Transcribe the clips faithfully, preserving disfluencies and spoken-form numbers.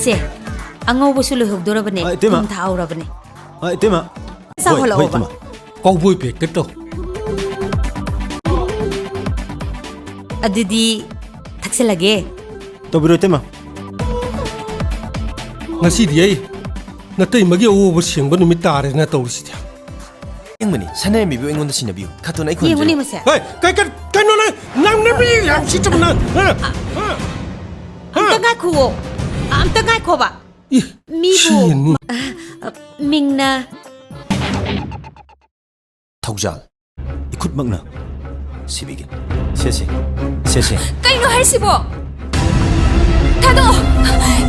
ꯑꯦ, ꯑꯉꯧꯕꯁꯨ ꯂꯣꯏꯍꯧꯗꯣꯔꯕꯅꯦ꯫ ꯑ, ꯏꯇꯩꯃ꯫ ꯊꯨꯝ ꯊꯥꯛꯍꯧꯔꯕꯅꯦ꯫ ꯑ, ꯏꯇꯩꯃ꯫ ꯆꯥꯎꯍꯜꯂꯛꯑꯣꯕ꯫ ꯍꯣꯏ, ꯍꯣꯏ, ꯏꯇꯩꯃ꯫ ꯀꯧꯕꯣꯏ packet ꯇꯣ꯫ ꯑꯗꯨꯗꯤ ꯊꯛꯆꯜꯂꯒꯦ꯫ ꯇꯧꯕꯤꯔꯣ, ꯏꯇꯩꯃ꯫ ꯉꯁꯤꯗꯤ ꯑꯩ ꯅꯇꯩꯃꯒꯤ ꯑꯋꯣꯕ ꯁꯦꯡꯕ ꯅꯨꯃꯤꯠ ꯇꯥꯔꯦꯅ ꯇꯧꯔꯤꯁꯤꯗꯤ꯫ ꯑꯁꯦꯡꯕꯅꯤ, ꯁꯅꯥꯔꯩꯃꯕꯤꯕꯨ ꯑꯩꯉꯣꯟꯗ ꯁꯤꯟꯅꯕꯤꯌꯨ꯫ ꯈꯥꯇꯣꯟ, ꯑꯩ ꯈꯣꯟꯖꯦꯜ꯫ ꯌꯦꯡꯉꯨꯅꯦ ꯃꯁꯦ꯫ ꯍꯦ, ꯀꯩ, ꯀꯩ, ꯀꯩꯅꯣ ꯅꯪ, ꯅꯪ ꯅꯨꯄꯤ ꯌꯥꯝ ꯁꯤꯠꯇꯕ ꯅꯪ, ꯍꯥ? ꯍꯥ? ꯑꯝꯇ ꯉꯥꯏꯈꯨꯑꯣ꯫ ꯑꯝꯇ ꯉꯥꯏꯈꯣꯕ꯫ ꯏ, ꯃꯤꯕꯨ ꯁꯤꯅꯤ꯫ ꯃ-, ꯑ, ꯃꯤꯡꯅ ꯊꯧꯖꯥꯜ, ꯏꯈꯨꯠꯃꯛꯅ ꯁꯤꯕꯤꯒꯦ꯫ ꯁꯦ, ꯁꯦ, ꯁꯦ, ꯁꯦ꯫ ꯀꯩꯅꯣ ꯍꯥꯏꯁꯤꯕꯣ? ꯊꯥꯗꯣꯛꯑꯣ!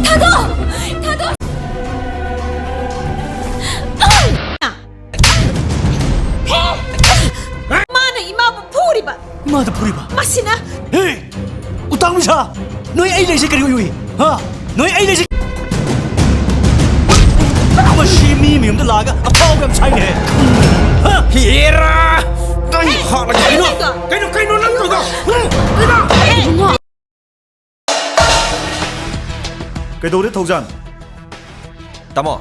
ꯊꯥꯗꯣꯛꯑꯣ! ꯊꯥꯗꯣꯛꯑꯣ! ꯃꯥꯅ ꯏꯃꯥꯕꯨ ꯐꯨꯔꯤꯕ! ꯏꯃꯥꯗ ꯐꯨꯔꯤꯕ? ꯃꯁꯤꯅ! ꯍꯦ! ꯎꯇꯥꯡ ꯃꯤꯁꯥ! ꯅꯣꯏ ꯑꯩ ꯂꯩꯁꯦ ꯀꯔꯤ ꯎꯏ ꯎꯏ? ꯍꯥ? ꯅꯣꯏ ꯑꯩ ꯂꯩꯁꯦ ꯃꯁꯤ ꯃꯤ ꯃꯌꯨꯝꯗ ꯂꯥꯛꯑꯒ ꯑꯐꯥꯎꯕ ꯌꯥꯝ ꯁꯥꯏꯅꯦ꯫ ꯍꯥ? ꯍꯦꯔꯥ! ꯅꯪ ꯍꯥꯠꯂꯒꯦ꯫ ꯀꯩꯅꯣ? ꯀꯩꯅꯣ, ꯀꯩꯅꯣ ꯅꯪ ꯇꯧꯔꯤꯗꯣ? ꯍꯥ? ꯀꯩꯅꯣ? ꯀꯩꯗꯧꯔꯦ, ꯊꯧꯖꯥꯟ? ꯇꯥꯃꯣ,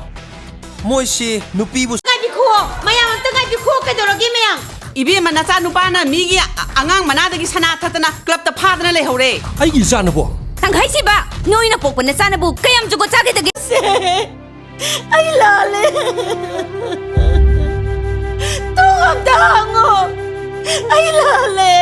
ꯃꯣꯏꯁꯤ ꯅꯨꯄꯤꯕꯨ ꯉꯥꯏꯕꯤꯈꯨꯑꯣ! ꯃꯌꯥꯝ ꯑꯝꯇ ꯉꯥꯏꯕꯤꯈꯨꯑꯣ! ꯀꯩꯗꯧꯔꯒꯦ ꯃꯌꯥꯝ? ꯏꯕꯦꯝꯃ, ꯅꯆꯥ ꯅꯨꯄꯥꯅ ꯃꯤꯒꯤ ꯑ-, ꯑꯉꯥꯡ ꯃꯅꯥꯗꯒꯤ ꯁꯅꯥ ꯊꯠꯇꯅ club ꯇ ꯐꯥꯗꯅ ꯂꯩꯍꯧꯔꯦ꯫ ꯑꯩꯒꯤ ꯏꯆꯥꯅꯕꯣ? ꯇꯪꯈꯥꯏ ꯁꯤꯕ! ꯅꯣꯏꯅ ꯄꯣꯛꯄ ꯅꯆꯥꯅꯕꯨ ꯀꯌꯥꯝ ꯖꯨꯒꯣꯠ ꯆꯥꯒꯗꯒꯦ? ꯑꯩ ꯂꯥꯜꯂꯦ꯫ ꯊꯣꯡ ꯑꯝꯇ ꯍꯥꯡꯉꯣ꯫ ꯑꯩ ꯂꯥꯜꯂꯦ꯫